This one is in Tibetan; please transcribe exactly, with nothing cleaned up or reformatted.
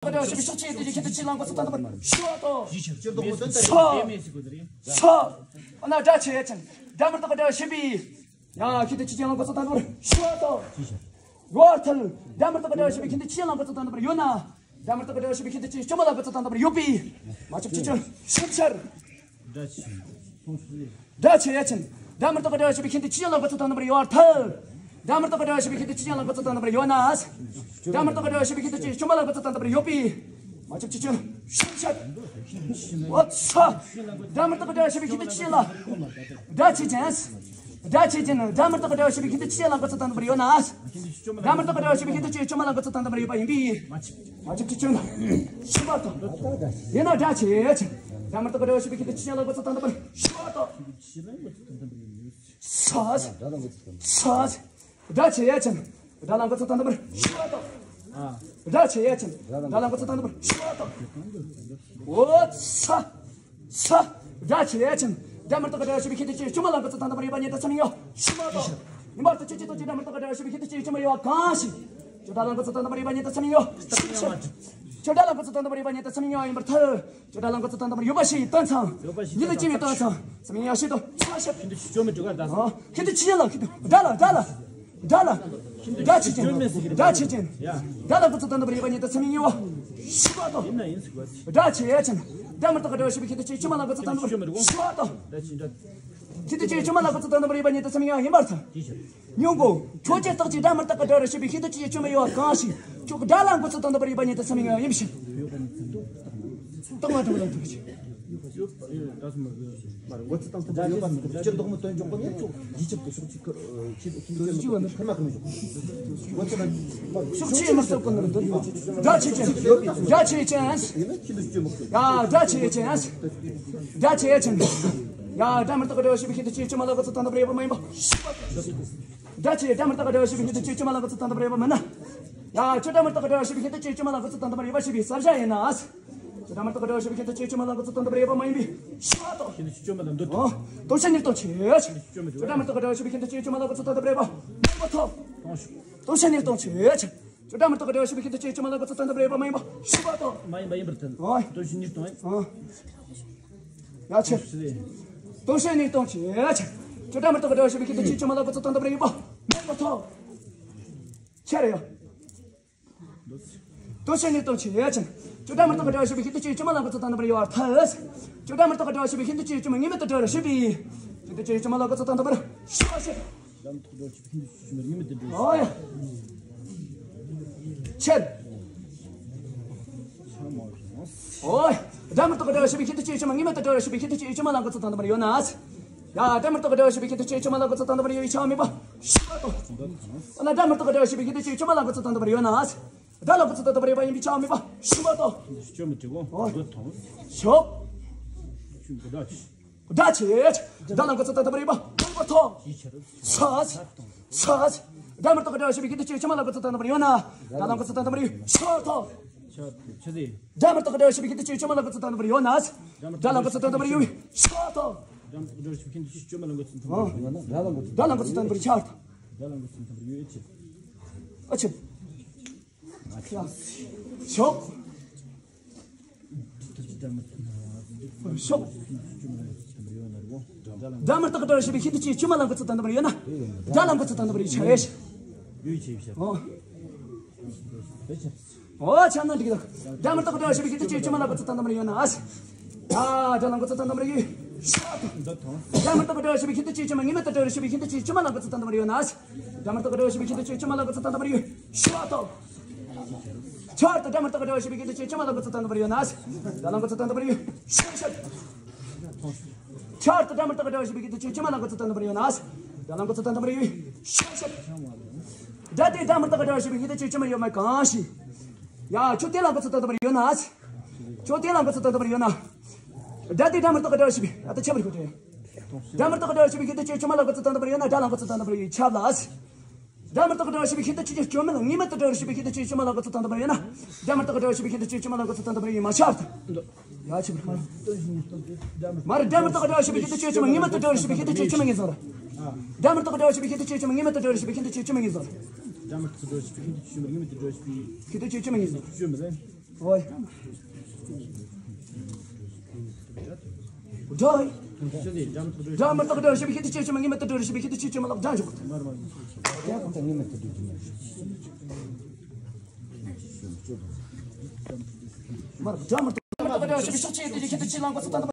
དག་སྒྲ་ཞེས་པའི་ཤེས་བྱེད་དེ་ཡི་ཤིན་ཏུ་ཆོས་ཅན་ལ་འགོད་ཚུལ་དང་ལྡན་པར་ཞུ་བ་དང་། ས། ས། འོ་ན་སྒྲ་ཆོས་ཅན། སྒྲ་མི་རྟག་པའི་སྒྲ་ཞེས་པའི། ཡང་ཤིན་ཏུ་ཆོས་ཅན་ལ་འགོད་ཚུལ་དང་ལྡན་པར་ཞུ་བ་དང་། ཡོད་ཐལ། སྒྲ་མི་རྟག་པའི་སྒྲ་ཞེས་པའི་ཤིན་ཏུ་ཆོས་ཅན་ལ་འགོད་ཚུལ་དང་ལྡན་པར་ཡོད་ན། སྒྲ་མི་རྟག་པའི་སྒྲ་ཞེས་པའི་ཤིན་ཏུ་ཆོས་ཅན་སྐྱོན་མེད་ལ་འགོད་ཚུལ་དང་ལྡན་པར་ཡོད་པས། མ་ཁྱབ་ཅི་ཕྱིར། ཕྱིར་ཕྱིར། སྒྲ་ཆོས་ཅན། སྒྲ་མི་རྟག་པའི་སྒྲ་ཞེས་པའི་ཤིན་ཏུ་ཆོས་ཅན་ལ་འགོད་ཚུལ་དང་ལྡན་པར་ཡོད་ཐལ། སྒྲ་མི་རྟག་པའི་སྒྲ་ཞེས་པའི་ཤིན་ཏུ་ཆོས་ཅན་ལ་འགོད་ཚུལ་དང་ལྡན་པར་ཡོད་ན། སྒྲ་མི་རྟག་པའི་སྒྲ་ཞེས་པའི་ཤིན་ཏུ་ཆོས་ཅན་སྐྱོན་མེད་ལ་འགོད་ཚུལ་དང་ལྡན་པར་ཡོད་པས། མ་ཁྱབ་ཅི་ཕྱིར། ཕྱིར་ཕྱིར། འོ་ས། སྒྲ་མི་རྟག་པའི་སྒྲ་ཞེས་པའི་ཤིན་ཏུ་ཆོས་ཅན་ལ། སྒྲ་ཆོས་ཅན། སྒྲ་ཆོས་ཅན། སྒྲ་མི་རྟག་པའི་སྒྲ་ཞེས་པའི་ཤིན་ཏུ་ཆོས་ཅན་ལ་འགོད་ཚུལ་དང་ལྡན་པར་ཡོད་ན། སྒྲ་མི་རྟག་པའི་སྒྲ་ཞེས་པའི་ཤིན་ཏུ་ཆོས་ཅན་སྐྱོན་མེད་ལ་འགོད་ཚུལ་དང་ལྡན་པར་ཡོད་པ་ཡིན་པས། མ་ཁྱབ་ཅི་ཕྱིར། ཕྱིར་མ་དང་། ཡིན་ན་སྒྲ་ཆོས་ཅན། སྒྲ་མི་རྟག་པའི་སྒྲ་ཞེས་པའི་ཤིན་ཏུ་ཆོས་ཅན་ལ་འགོད་ཚུལ་དང་ལྡན་པར་ཞུ་བ་དང་། ས། ས། སྒྲ་ཆོས་ཅན། སྒྲ་ལ་འགོད་ཚུལ་དང་ལྡན་པར་ཞུ་བ་དང་། སྒྲ་ཆོས་ཅན། སྒྲ་ལ་འགོད་ཚུལ་དང་ལྡན་པར་ཞུ་བ་དང་། འོ་ས། ས། སྒྲ་ཆོས་ཅན། སྒྲ་མི་རྟག་པའི་སྒྲ་ཞེས་པའི་ཤིན་ཏུ་ཆོས་ཅན་སྐྱོན་མེད་ལ་འགོད་ཚུལ་དང་ལྡན་པར་ཡོད་པ་ཉིད་དུ་མཚན་ཉིད་ཡོད། ཕྱིར་མ་དང་། ཡིན་པར་ཐལ། ཁྱོད་ཀྱིས་སྟོན་ཅིང་སྒྲ་མི་རྟག་པའི་སྒྲ་ཞེས་པའི་ཤིན་ཏུ་ཆོས་ཅན་སྐྱོན་མེད་ཡོད་པ་གང་ཞིག་ཁྱོད་སྒྲ་ལ་འགོད་ཚུལ་དང་ལྡན་པར་ཡོད་པ་ཉིད་དུ་མཚན་ཉིད་ཡོད། ཕྱིར་མ་ཐལ། ཁྱོད་སྒྲ་ལ་འགོད་ཚུལ་དང་ལྡན་པར་ཡོད་པ་ཉིད་དུ་མཚན་ཉིད་ཡོད་ཡིན་པར་ཐལ། ཁྱོད་སྒྲ་ལ་འགོད་ཚུལ་དང་ལྡན་པར་ཡོད་པ་ཞིག་ཡིན་དོན་ཚང་། ཡུལ་ལ་སྐྱེ་བའི་དོན་ཚང་། མཚན་ཉིད་ཡོད་ཞེས་དང་ཕྱིར་མ་ཕྱིར། ཤིན་ཏུ་ཆོས་ཅན་ལ་ཤིན་ཏུ། སྒྲ་ལ་སྒྲ་ལ། སྒྲ་ལ། སྒྲ་ཆོས་ཅན། སྒྲ་ཆོས་ཅན། སྒྲ་ལ་འགོད་ཚུལ་དང་ལྡན་པར་ཡོད་པ་ཉིད་དུ་མཚན་ཉིད་ཡོད། ཞུ་བ་དང་། སྒྲ་ཆོས་ཅན། སྒྲ་མི་རྟག་པའི་སྒྲ་ཞེས་པའི་ཤིན་ཏུ་ཆོས་སྐྱོན་མེད་ལ་འགོད་ཚུལ་དང་ལྡན་པར་ཞུ་བ་དང་། ཤིན་ཏུ་ཆོས་སྐྱོན་མེད་ལ་འགོད་ཚུལ་དང་ལྡན་པར་ཡོད་པ་ཉིད་དུ་མཚན་ཉིད་ཡིན་པར་ཐལ། སྙིང་པོ། ཁྱོད་ཀྱིས་བརྟག་ཅིང་སྒྲ་མི་རྟག་པའི་སྒྲ་ཞེས་པའི་ཤིན་ཏུ་ཆོས་ཅན་སྐྱོན་མེད་ཡོད་པ་གང་ཞིག་ཁྱོད་ཀྱིས་སྒྲ་ལ་འགོད་ཚུལ་དང་ལྡན་པར་ཡོད་པ་ཉིད་དུ་མཚན་ཉིད་ཡིན་ཞིང་། རྟགས་མ་གྲུབ་ལ་འདུ་བྱེད། ཕྱིར་ལྡོག་མི་སྟོན་འཇོག་པ་ནི་ཁྱོད་ཡིད་ཆེས་ཀྱི་ཕྱོགས་གཅིག་གི་ཕྱོགས་གཅིག་མི་སྲིད་ཀུན་ནི་འདུ། ཕྱོགས་ཆོས་མི་སྲིད་ཀུན་ནི་འདུ། སྒྲ་ཆོས་ཅན། སྒྲ་ཆོས་ཅན། ཡ་སྒྲ་ཆོས་ཅན། སྒྲ་ཆོས་ཅན། ཡ་སྒྲ་མི་རྟག་པའི་སྒྲ་ཞེས་པའི་ཤིན་ཏུ་ཆོས་སྐྱོན་མེད་ལ་འགོད་ཚུལ་དང་ལྡན་པར་ཡོད་པ་མ་ཡིན་པ། སྒྲ་ཆོས་སྒྲ་མི་རྟག་པའི་སྒྲ་ཞེས་པའི་ཤིན་ཏུ་ཆོས་སྐྱོན་མེད་ལ་འགོད་ཚུལ་དང་ལྡན་པར་ཡོད་པ་མིན་ན། ཡ་ཁྱོད་སྒྲ་མི་རྟག་པའི་སྒྲ་ཞེས་པའི་ཤིན་ཏུ་ཆོས་སྐྱོན་མེད་ལ་འགོད་ཚུལ་དང་ལྡན་པར་ཡོད་པ་ཞེས་པའི་བསལ་བྱ་ཡིན་ན། ཁྱོད་སྒྲ་མི་རྟག་པའི་སྒྲ་ཞེས་པའི་ཤིན་ཏུ་ཆོས་སྐྱོན་མེད་ལ་འགོད་ཚུལ་དང་ལྡན་པར་ཡོད་པ་མ་ཡིན་པས་ཞུ་བ་དང་། སྟོང་ཆད་ནས་སྟོང་ཆད། ཁྱོད་སྒྲ་མི་རྟག་པའི་སྒྲ་ཞེས་པའི་ཤིན་ཏུ་ཆོས་སྐྱོན་མེད་ལ་འགོད་ཚུལ་དང་ལྡན་པར་ཡོད་པ་མ་ཡིན་པ་ཐོབ། སྟོང་ཆད་ནས་སྟོང་ཆད། ཁྱོད་སྒྲ་མི་རྟག་པའི་སྒྲ་ཞེས་པའི་ཤིན་ཏུ་ཆོས་སྐྱོན་མེད་ལ་འགོད་ཚུལ་དང་ལྡན་པར་ཡོད་པ་མ་ཡིན་པ་ཞུ་བ་དང་། མ་ཡིན་པ་ཡིན་པར་ཐལ། སྟོང་ཆད་ནས་སྟོང་ཆད། ཡ་ཆེ། སྟོང་ཆད་ནས་སྟོང་ཆད། ཁྱོད་སྒྲ་མི་རྟག་པའི་སྒྲ་ཞེས་པའི་ཤིན་ཏུ་ཆོས་སྐྱོན་མེད་ལ་འགོད་ཚུལ་དང་ལྡན་པར་ཡོད་པ་མ་ཡིན་པ་ཐོབ། ཁྱེད་རེད་ཡ། སྟོང་ཆད་ནས་སྟོང་ཆད། ཡ་ཆེ། ཁྱོད་སྒྲ་མི་རྟག་པའི་སྒྲ་ཞེས་པའི་ཤིན་ཏུ་ཆོས་སྐྱོན་མེད་ལ་འགོད་ཚུལ་དང་ལྡན་པར་ཡོད་པ་ཐལ། ཁྱོད་སྒྲ་མི་རྟག་པའི་སྒྲ་ཞེས་པའི་ཤིན་ཏུ་ཆོས་སྐྱོན་མེད་ངེས་མེད་དུ་སྒྲ་ཞེས་པའི་ཤིན་ཏུ་ཆོས་སྐྱོན་མེད་ལ་འགོད་ཚུལ་དང་ལྡན་པར་ཞུ་བ་ཞེས། འོ་ཡ། ཆད། འོ་ཡ། སྒྲ་མི་རྟག་པའི་སྒྲ་ཞེས་པའི་ཤིན་ཏུ་ཆོས་སྐྱོན་མེད་ངེས་མེད་དུ་སྒྲ་ཞེས་པའི་ཤིན་ཏུ་ཆོས་སྐྱོན་མེད་ལ་འགོད་ཚུལ་དང་ལྡན་པར་ཡོད་ན། ཡ་སྒྲ་མི་རྟག་པའི་སྒྲ་ཞེས་པའི་ཤིན་ཏུ་ཆོས་སྐྱོན་མེད་ལ་འགོད་ཚུལ་དང་ལྡན་པར་ཡོད་པའི་ཆ་མེད་པ་ཞུ་བ་དང་། འོ་ན་སྒྲ་མི་རྟག་པའི་སྒྲ་ཞེས་པའི་ཤིན་ཏུ་ཆོས་སྐྱོན་མེད་ལ་འགོད་ཚུལ་དང་ལྡན་པར་ཡོད་ན། སྒྲ་ལ་འགོད་ཚུལ་དང་ལྡན་པར་ཡོད་པ་ཡིན་པའི་ཆ་མེད་པ་ཞུ་བ་དང་། ཤོག་སྒྲ་ཆོས་ཅན། སྒྲ་ལ་འགོད་ཚུལ་དང་ལྡན་པར་ཡོད་པ་མ་ཡིན་པར་ཐལ། ས། ས། སྒྲ་མི་རྟག་པའི་སྒྲ་ཞེས་པའི་ཤིན་ཏུ་ཆོས་སྐྱོན་མེད་ལ་འགོད་ཚུལ་དང་ལྡན་པར་ཡོད་ན། སྒྲ་ལ་འགོད་ཚུལ་དང་ལྡན་པར་ཡོད་ཞུ་བ་དང་། སྒྲ་མི་རྟག་པའི་སྒྲ་ཞེས་པའི་ཤིན་ཏུ་ཆོས་སྐྱོན་མེད་ལ་འགོད་ཚུལ་དང་ལྡན་པར་ཡོད་ན། སྒྲ་ལ་འགོད་ཚུལ་དང་ལྡན་པར་ཡོད་ཞུ་བ་དང་། སྒྲ་མི་རྟག་པའི་སྒྲ་ཞེས་པའི་ཤིན་ཏུ་ཆོས་སྐྱོན་མེད་ལ་འགོད་ཚུལ་དང་ལྡན་པར་ཡོད་ན། སྒྲ་ལ་འགོད་ཚུལ་དང་ལྡན་པར་ཡོད་ཆ་དང་། སྒྲ་ལ་འགོད་ཚུལ་དང་ལྡན་པར་ཡོད་ཅེས། ཨ་ཆེ། ཤོག་ཤོག་སྒྲ་མི་རྟག་པའི་སྒྲ་ཞེས་པའི་ཤིན་ཏུ་ཆོས་སྐྱོན་མེད་ལ་འགོད་ཚུལ་དང་ལྡན་པར་ཡོད་ན། སྒྲ་ལ་འགོད་ཚུལ་དང་ལྡན་པར་ཡོད་ཆ་རེད། ཨོ། ཨོ་ཆ་ན་འགྲིག་ལ། སྒྲ་མི་རྟག་པའི་སྒྲ་ཞེས་པའི་ཤིན་ཏུ་ཆོས་སྐྱོན་མེད་ལ་འགོད་ཚུལ་དང་ལྡན་པར་ཡོད་ན། ཨ་སྒྲ་ལ་འགོད་ཚུལ་དང་ལྡན་པར་ཡོད། སྒྲ་མི་རྟག་པའི་སྒྲ་ཞེས་པའི་ཤིན་ཏུ་ཆོས་སྐྱོན་མེད་ངེས་མེད་དུ་སྒྲ་ཞེས་པའི་ཤིན་ཏུ་ཆོས་སྐྱོན་མེད་ལ་འགོད་ཚུལ་དང་ལྡན་པར་ཡོད་ན། སྒྲ་མི་རྟག་པའི་སྒྲ་ཞེས་པའི་ཤིན་ཏུ་ཆོས་སྐྱོན་མེད་ལ་འགོད་ཚུལ་དང་ལྡན་པར་ཡོད་ཞུ་བ་དང་། ཆར་དུ་སྒྲ་མི་རྟག་པའི་སྒྲ་ཞེས་པའི་ཤིན་ཏུ་ཆོས་སྐྱོན་མེད་ལ་འགོད་ཚུལ་དང་ལྡན་པར་ཡོད་ན། སྒྲ་ལ་འགོད་ཚུལ་དང་ལྡན་པར་ཡོད་ཞུ་བ་ཞེས། ཆར་དུ་སྒྲ་མི་རྟག་པའི་སྒྲ་ཞེས་པའི་ཤིན་ཏུ་ཆོས་སྐྱོན་མེད་ལ་འགོད་ཚུལ་དང་ལྡན་པར་ཡོད་ན། སྒྲ་ལ་འགོད་ཚུལ་དང་ལྡན་པར་ཡོད་ཞུ་བ་ཞེས། སྒྲ་དེ་སྒྲ་མི་རྟག་པའི་སྒྲ་ཞེས་པའི་ཤིན་ཏུ་ཆོས་སྐྱོན་མེད་ཡོད་མེད་གང་ཞིག་ཡ་ཁྱོད་དེ་ལ་འགོད་ཚུལ་དང་ལྡན་པར་ཡོད་ན། ཁྱོད་དེ་ལ་འགོད་ཚུལ་དང་ལྡན་པར་ཡོད་ན། སྒྲ་དེ་སྒྲ་མི་རྟག་པའི་སྒྲ་ཞེས་པའི་ཨ་ད་ཁྱད་པར་ཤོད་དེ། སྒྲ་མི་རྟག་པའི་སྒྲ་ཞེས་པའི་ཤིན་ཏུ་ཆོས་སྐྱོན་མེད་ལ་འགོད་ཚུལ་དང་ལྡན་པར་ཡོད་ན་སྒྲ་ལ་འགོད་ཚུལ་དང་ལྡན་པར་ཡོད་ཁྱབ་ལ། སྒྲ་མི་རྟག་པའི་སྒྲ་ཞེས་པའི་ཤིན་ཏུ་ཆོས་སྐྱོན་མེད་ལ་ངེས་མེད་དུ་སྒྲ་ཞེས་པའི་ཤིན་ཏུ་ཆོས་སྐྱོན་མེད་ལ་འགོད་ཚུལ་དང་ལྡན་པར་ཡོད་ན། སྒྲ་མི་རྟག་པའི་སྒྲ་ཞེས་པའི་ཤིན་ཏུ་ཆོས་སྐྱོན་མེད་ལ་འགོད་ཚུལ་དང་ལྡན་པར་ཡོད་མ་ཁྱབ་ཏུ། ཡ་ཆེ་བར། མ་རེད། སྒྲ་མི་རྟག་པའི་སྒྲ་ཞེས་པའི་ཤིན་ཏུ་ཆོས་སྐྱོན་མེད་ངེས་མེད་དུ་སྒྲ་ཞེས་པའི་ཤིན་ཏུ་ཆོས་སྐྱོན་མེད་ངེས་བཟུང་ར། སྒྲ་མི་རྟག་པའི་སྒྲ་ཞེས་པའི་ཤིན་ཏུ་ཆོས་སྐྱོན་མེད་ངེས་མེད་དུ་སྒྲ་ཞེས་པའི་ཤིན་ཏུ་ཆོས་སྐྱོན་མེད་ངེས་བཟུང་ར། སྒྲ་མི་རྟག་པའི་སྒྲ་ཞེས་པའི་ཤིན་ཏུ་ཆོས་སྐྱོན་མེད་ངེས་མེད་དུ་སྒྲ་ཞེས་པའི་ཤིན་ཏུ་ཆོས་སྐྱོན་མེད་ངེས་བཟུང་ར། ཨོའི། འགྲོ། འགྲོ་མི་རྟག་འགྲོ་ཞིབ་ཤེས་དུ་ཆེ་ཆེ་མ་ངེས་མེད་དུ་འགྲོ་ཞིབ་ཤེས་དུ་ཆེ་ཆེ་མ་ལག་འགྲན་ཞོག་མར་འགྲོ་མི་རྟག་འགྲོ་ཞིབ་ཤེས་དུ་ཆེ་ཆེ་ལངས་པ་སུ་དང་